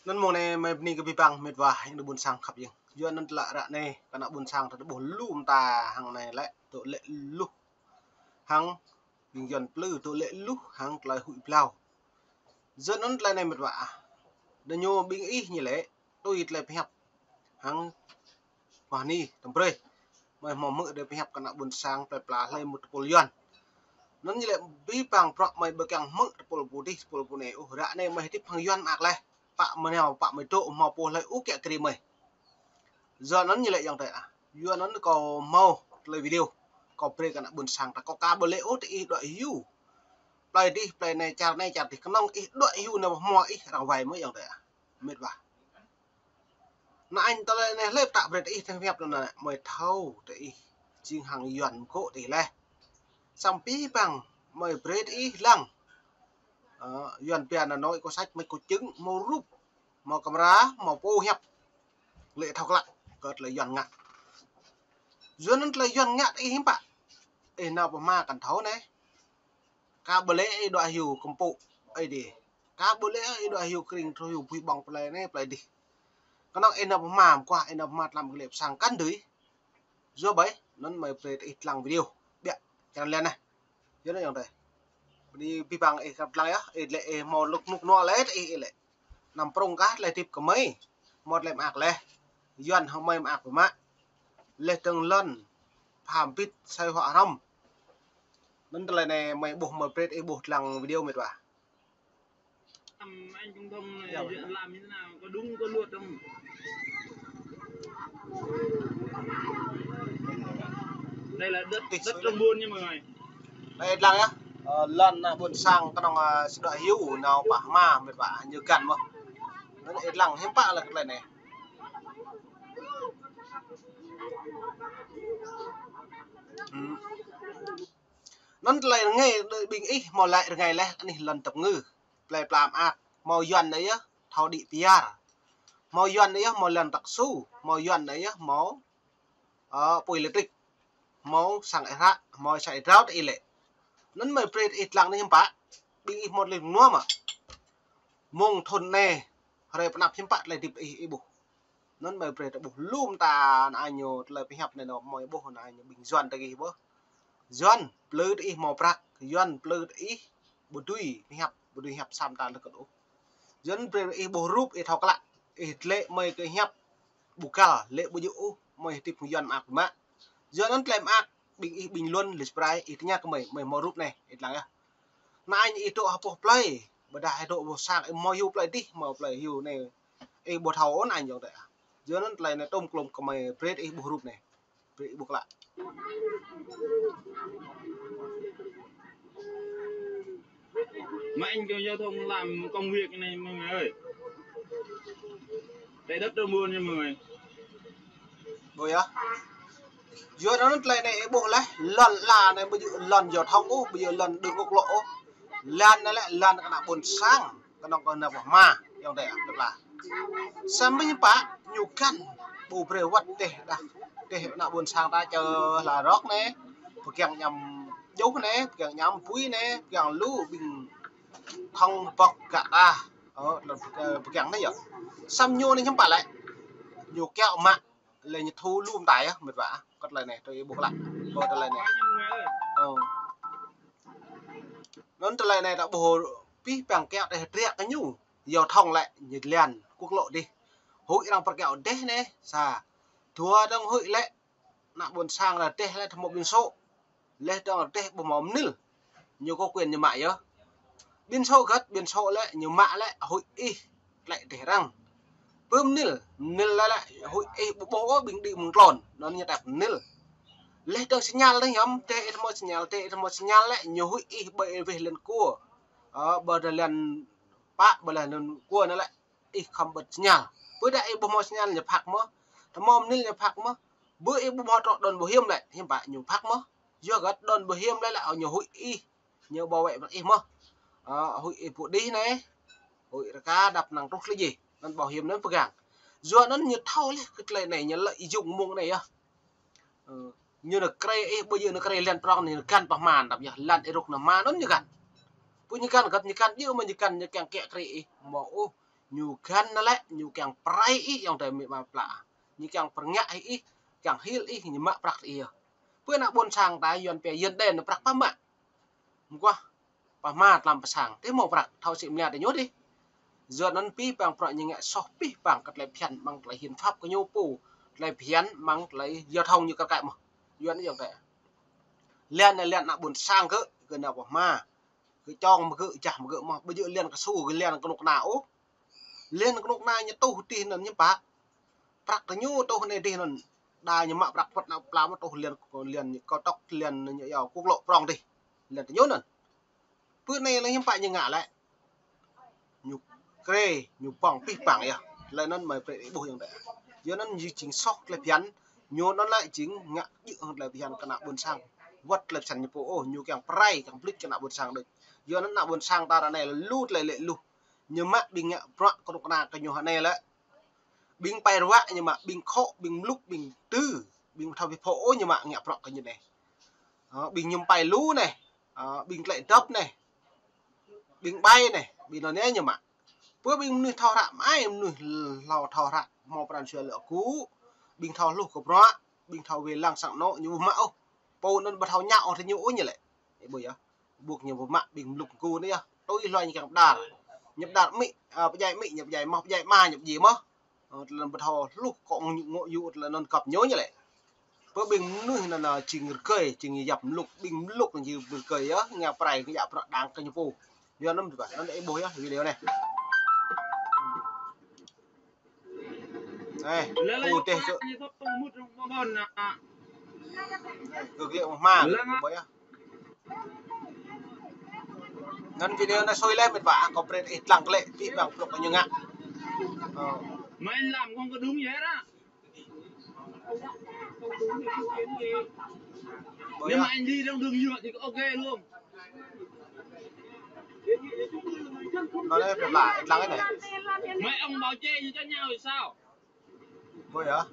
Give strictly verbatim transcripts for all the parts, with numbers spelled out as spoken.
Anăn mông anei mei bni kơ bi băng mĭt wa, ing đơ ƀuôn sang khăp ing. Yua anăn tlă ră anei, kơ ană ƀuôn sang ta ƀuh lu mta hăng anei lĕ, tŭ lĕ luh. Hăng, ing yuăn plư tŭ lĕ luh, hăng tlei huĭ blau. Yua anăn tlei anei mĭt wa ah. Đơ ñu ƀing ih ñu lĕ, tui tlei pơhiăp. Hăng, mah ni, tăm brei. Mei hmâo hmư̆ dê pơhiăp kơ ană ƀuôn sang plei pla hlei mŭt tơpul yuăn. Anăn ñu lĕ bi băng prŏ mei ƀu kiăng hmư̆ tơpul pô dih, tơpul pô anei. Ôh, ră anei mei hdĭp hăng yuăn mơak leh. Pă mei nao, pă mei dôk, hmâo pô hlei ôh kiă kriê mei. Yua anăn ñu lĕ ayŏng adei ah. Yua anăn kâo hmâo tlei video. Kâo brei kơ ană ƀuôn sang ta kâo ka ƀu lĕ ôh ti ih đuaĭ hiu. Plei dih, plei anei, čar anei, čar dih. Knŏng ih đuaĭ hiu nao hmua ih arăng wai mơh ayŏng adei ah. Mĭt wa. Anăn tlei anei hlei ptă brei ti ih tơhiăp anăn mei thâo ti ih. Jing hăng yuăn mkô̆ ti ih leh. Săm bi băng mei brei ti ih lăng. Ơ, yuăn pia anăn nói có sách mei có chứng, hmâo rup, hmâo camera, hmâo pô hiăp. Lĕ thâo klă, kơ tlei yuăn ngă. Yua anăn tlei yuăn ngă ti ih hiưm pă. Ih nao pơ hma kăn thâo anei. Ka ƀu lĕ ih đuaĭ hiu kơmpŭ, ih dih. Ka ƀu lĕ ih đuaĭ hiu krĭng, truh hiu bui ƀơ̆ng plei anei, plei dih. Knŏng ih nao pơ hma, mkuah ih nao pơ hma tlam kơ lĕ pơ sang kăn dưi. Yua ƀai, anăn mei brei ti ih dlăng video. Biă, črăn lăn anei. Yua anăn ayŏng adei. Bni bi băng ih kăp dlăng yơh, ih lĕ ih hmâo lŭk nuk nua lĕ ti ih lĕ. Năm prŏng kah tlei hdĭp kơ mei. Mâo tlei mơak leh. Yuăn hŏng mei mơak bi mă. Leh dơ̆ng lăn. Pham bĭt sai huă hrăm. Anăn tlei anei mei ƀuh mei brei ih ƀuh dlăng video mĭt wa. Anh Công Thông này, làm như thế nào? Có đúng, có luật không? Đây là đất, đất trong buôn nha mọi người. Anei dlăng yơh. Ơ, lăn ană ƀuôn sang knŏng, ơ, sĭt đuaĭ hiu nao pă hma mĭt wa ñu găn mơh. Anăn ih dlăng hiưm pă leh tlei anei. Hmm. Anăn tlei rơngei đơ ƀing ih hmâo lĕ rơngei leh anih lăn tăp ngư. Plei pla mơak. Hmâo yuăn anei yơh thâo đĭ piar. Hmâo yuăn anei yơh hmâo lăn tăk su. Hmâo yuăn anei yơh hmâo, ơ, pui lêtrik. Hmâo sang ih hră, hmâo sang ih drao ti ih lĕ. Anăn mei brei ti ih dlăng anei hiưm pă. Ƀing ih hmâo tlei nua mơh. Mông thŭn anei, hruê pnăp hiưm pă tlei hdĭp ih, ih ƀuh. Anăn mei brei ta ƀuh lu mta anăn ñu tlei pơhiăp anei nao mei ƀuh anăn ñu ƀing yuăn ti ih ƀuh. Yuăn plư ti ih hmâo prăk, yuăn plư ti ih ƀu dưi pơhiăp, ƀu dưi hiăp săm ta lĕ kơt ôh. Yuăn brei ih ƀuh rup ih thâo klă, ih lĕ mei kơ hiăp ƀu găl, lĕ ƀu djŏ ôh, mei hdĭp yuăn mơak mă. Yua anăn tlei mơak, ƀing ih ƀing luăn lĕ sprai, ih tơña kơ mei, mei hmâo rup anei, ih dlăng yơh. Anăn ih dôk ha boh plei, ƀiădah ih dôk boh sang, ih hmâo hiu plei dih, hmâo plei hiu anei. Ih ƀu thâo ôh anăn ayŏng adei ah. Yua anăn tlei anei tŭm klŭm kơ mei brei ih ƀuh rup anei. Brei ih ƀuh klă. Mà anh kêu giao thông làm công việc này mọi người ơi. Tại đất trong buôn nha mọi người. Ƀuh yơh. Yua anăn tlei anei ih ƀuh leh, lăn ala anei ƀu djŏ lăn giao thông ôh, ƀu djŏ lăn đường quốc lộ ôh. Lăn anei lĕ lăn kơ ană ƀuôn sang. Knŏng kơ nao pơ hma, ayŏng adei ah, lăp lah. Săm bi pă, ñu găn, ƀu brei wăt deh dah, deh ană ƀuôn sang ta čơ hla rŏk anei, pơgang ñăm juh anei, pơgang ñăm pui anei, pơgang lu ƀing thŏng bŏk gă ta. Ơ, lăn, ơ, pơgang anei yơh. Săm ñu anei hiưm pă lĕ. Ñu kiăo mă, lĕ ñu thu lu mta yơh, mĭt wa ah, kơ tlei anei, tui ih ƀuh klă, kơ tlei anei. Ơ. Anăn tlei anei ta ƀuh bi băng kiăo deh driă kơ ñu. Giao thông lĕ ñu lăn quốc lộ dih. Huĭ arăng pơkiăo deh anei, sa. Dua dơ̆ng huĭ lĕ, ană ƀuôn sang lĕ deh lĕ tơ mâo biển số. Leh dơ̆ng deh ƀu mâo mnil. Ñu có quyền ñu mă yơh. Biển số găt, biển số lĕ ñu mă lĕ huĭ ih tlĕ deh arăng. Pơ mnil, mnil lĕ lĕ huĭ ih ƀu ƀuh ôh ƀing đĭ mơ̆ng tlôn. Anăn ñu tăp mnil. Leh dơ̆ng signal dơ̆ng hiam, deh ih tơ mâo signal, deh ih tơ mâo signal lĕ ñu huĭ ih ƀơi ih weh lăn kua. Ơ, ƀơi lăn pă, ƀơi lăn kua anăn lĕ ih khŏm bật signal. Ƀiădah ih ƀu mâo signal ñu phak mơh. Tơ mâo mnil ñu phak mơh. Ƀu ih ƀu mâo trŏ đon bảo hiểm lĕ, hiưm pă ñu phak mơh. Yua găt đon bảo hiểm lĕ lĕ ñu huĭ ih. Ñu bảo vệ ih mơh. Ơ, huĭ ih pô dih anei. Huĭ rơka dăp năng truh tlei jih. Anăn bảo hiểm anăn pơgang. Yua anăn ñu thâo leh kơ tlei anei ñu lợi dụng mông anei yơh. Ơ, ñu nao krei ih, ƀu djŏ nao krei lăn prŏng anei ñu găn pơ hma dăp yơh, lăn ih rŭk nao hma anăn ñu găn. Pô ñu găn găt ñu găn djŏ mơh ñu găn ñu kiăng kiă kriê ih. Mâo ôh. Ñu găn anăn lĕ, ñu kiăng prai ih ayŏng adei amĭ ama pla. Ñu kiăng pơrngă ih, kiăng hil ih, ñu mă prăk ih yơh. Pơ ană ƀuôn sang ta yuăn pia yơ̆n đen prăk pă mă. Mguah pă mă tlam pơ sang, ti mâo prăk, thâo sĭ mlia ti ñu dih. Yua anăn pih pang prăk ñu ngă soh pih pang kơ tlei phiăn măng tlei hiến pháp kơ ñu pô, tlei phiăn măng tlei giao thông ñu kơ kăi mơh. Yuăn ayŏng adei. Liăn anăn liăn ană ƀuôn sang kơ, kơ nao pơ hma. Kơ čŏng mơ̆ kơ, jah mơ̆ kơ mơh, ƀu djŏ liăn kơ su, kơ liăn kơ knŭk kna ôh. Liăn kơ knŭk kna ñu tuh dih anăn ñu pă. Prăk kơ ñu tuh anei dih anăn. Đa ñu mă prăk păt nao pla mă tuh liăn, liăn kơ tŏk liăn ñu yua quốc lộ prŏng dih. Liăn kơ ñu anăn. Pơ anei lĕ ñu pă ñu ngă lĕ. Ñu krê, ñu pŏng pih pang yơh. Lĕ anăn mơi prĕ ƀuh ayŏng adei. Yua anăn ñu jing soh tlei phiăn. Ñu anăn lĕ jing ngă djŏ hŏng tlei phiăn kơ ană ƀuôn sang. Wăt tlei phiăn ñu pô ôh, ñu kiăng prai, kiăng blŭt kơ ană ƀuôn sang đuč. Yua anăn ană ƀuôn sang ta ară anei lĕ lu tlei lĕ lu. Ñu mă ƀing ngă prăk kơ knŭk kna kơ ñu hŏng anei lĕ. Ƀing pai ruă ñu mă, ƀing khŏ, ƀing mluk, ƀing tŭ, ƀing thâo bi phŏ ôh ñu mă ngă prăk kơ ñu anei. Ơ, ƀing ñu pai lu anei. Ơ, ƀing tlei dăp anei. Ƀing ƀai anei, ƀing anăn anei ñu mă. Pơ ƀing mnuih thâo hră mơai, mnuih hlâo thâo hră, mâo pran jua lŏ kŭ. Ƀing thâo hluh kơ prăk, ƀing thâo wê lăng sang anôk ñu ƀu mă ôh. Pô anăn ƀu thâo ngă ôh ti ñu ôh ñu lĕ. Ih ƀuh yơh. Ƀuh ñu ƀu mă ƀing mluk kŭ anei yơh. Tui hlue ñu kiăng pơđar. Ñu pơđar amĭ, a, pơdjai amĭ, ñu pơdjai mơh, pơdjai ama, ñu pơdjai mơh. Ơ, tlei anăn ƀu thâo hluh kơ ñu ngŏ yŭ, tlei anăn kăp ñu ñu lĕ. Pơ ƀing mnuih anăn, a, jing rơgơi, jing yap mluk, ƀing mluk anăn jing rơgơi yơh, ngă prai, ngă prăk đang kơ ñu pô. Yua anăn ƀuh, anăn ih ƀuh yơh, video anei. Ơ, lĕ lĕ pô dih sơ. Kơ gliêk mă, lĕ mă. Ƀuh yơh. Anăn video anei sui leh mĭt wa, kâo brei ih dlăng klei, pih pang prăk ñu ngă. Ơ. Mă anh làm không có đúng vậy đó. Ƀuh yơh. Nếu mà anh đi trong đường nhựa thì ok luôn. Anăn lĕ, ih dlăng anei. Mấy ông bảo che gì cho nhau thì sao? Ƀuh yơh.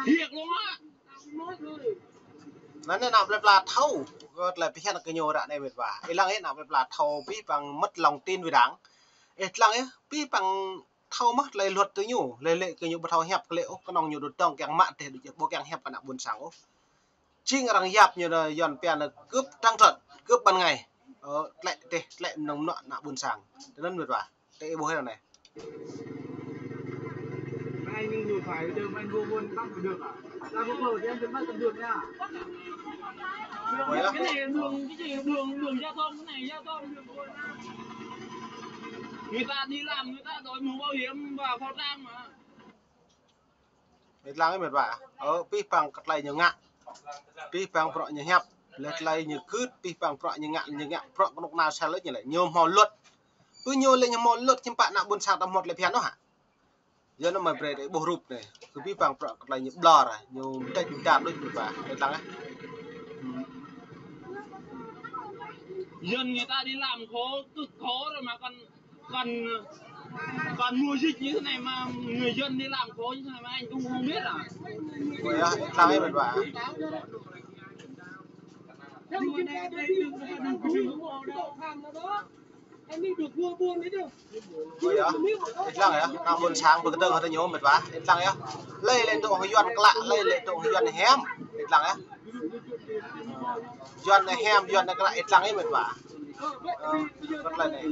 Thiệt luôn á. Anăn anei ană plei pla thâo, kơ tlei phiăn kơ ñu ară anei mĭt wa. Ih dlăng ih ană plei pla thâo pih pang mất lòng tin với Đảng. Ih dlăng ih pih pang thâo mơh tlei luật tơ ñu, lĕ lĕ kơ ñu ƀu thâo hiăp klei ôh knŏng ñu dôk dŏng kiăng mă dih đuč ƀu kiăng hiăp kơ ană ƀuôn sang ôh. Jing arăng yap ñu anăn yuăn pia anăn cướp trắng trợn, cướp ban ngày. Ơ, tlĕ dih, tlĕ mnơ̆ng mnuă ană ƀuôn sang. Tơ anăn mĭt wa. Tơ ih ƀuh anei. Anh nhưng nhiều phải được, anh vô buôn bắt được à? Ra quốc lộ thì em sẽ bắt được nha. Ôi, cái này đường, cái gì đường, đường giao thông, cái này giao thông. Người ta đi làm, người ta đội mũ bảo hiểm và khẩu trang mà. Ih dlăng mĭt wa. Ơ, pih pang kơ tlei ñu ngă. Pih pang prăk ñu hiăp. Leh tlei ñu kưt, pih pang prăk ñu ngă, ñu ngă prăk knŭk kna sel ñu lĕ. Ñu mâo luật. Pơ ñu lĕ ñu mâo luật hiư̆m pă ană ƀuôn sang ta mâo tlei phiăn ôh hă. Yua anăn mơi brei ih ƀuh rup anei. Kơ pih pang prăk kơ tlei ñu ƀlŏr, ñu mdêč mdar đuč mĭt wa. Ih dlăng ah. Dân người ta đi làm khổ, cực khổ rồi mà còn, còn, còn mùa dịch như thế này mà người dân đi làm khổ như thế này mà anh cũng không biết à? Ôi, ih dlăng ih mĭt wa. Ôi yơh, ih dlăng yơh, ană ƀuôn sang ƀu kdơ̆ng hŏng ñu mĭt wa, ih dlăng yơh. Lĕ lĕ dôk hŏng yuăn klă, lĕ lĕ dôk hŏng yuăn hiam, ih dlăng yơh. Yuăn hiam, yuăn klă, ih dlăng yơh mĭt wa. Ơ, kơ tlei anei.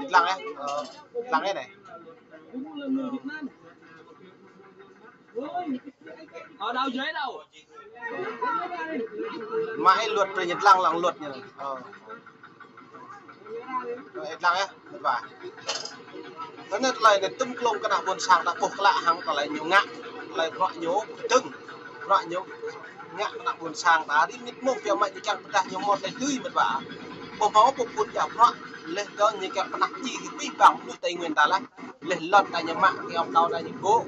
Ih dlăng yơh, ơ, ih dlăng yơh anei. Ở đâu, giấy đâu? Mă ih luật brei ñu dlăng lăng luật ñu. Ơ. Ih dlăng yơh, mĭt wa. Anăn tlei anei tŭm klông kơ ană ƀuôn sang ta ƀuh klă hŏng tlei ñu ngă, tlei prăk ñu dơ̆ng, prăk ñu ngă kơ ană ƀuôn sang ta. Ri mnĭt mông pia mă ñu kiăng pơdah ñu mâo tlei dưi mĭt wa. Ƀuh mâo pô phŭn ya prăk, leh dơ̆ng ñu kiăng pơnah ji pih pang mnuih Tây Nguyên ta leh. Leh lăn ta ñu mă, kiăng tao ta ñu gô̆.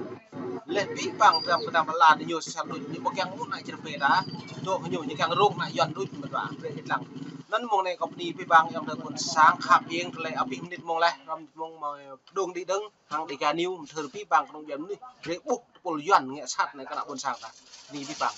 Leh pih pang, pih pang pơdah pơla ñu sel đuč, ñu ƀu kiăng mŭt ană črê pê ta. Dôk ñu, ñu kiăng rông ană yuăn đuč mĭt wa, brei ih dlăng. Anăn mông anei kâo bơni pih pang ayŏng adei ƀuôn sang khăp ing tlei abih mnĭt mông leh, răm mnĭt mông mơ̆ng đung đĭ dơ̆ng, hăng Dega News, mthưr pih pang knŏng biăn mnuih, brei ƀuh tơpul yuăn ngă sat anei kơ ană ƀuôn sang ta. Bơni pih pang.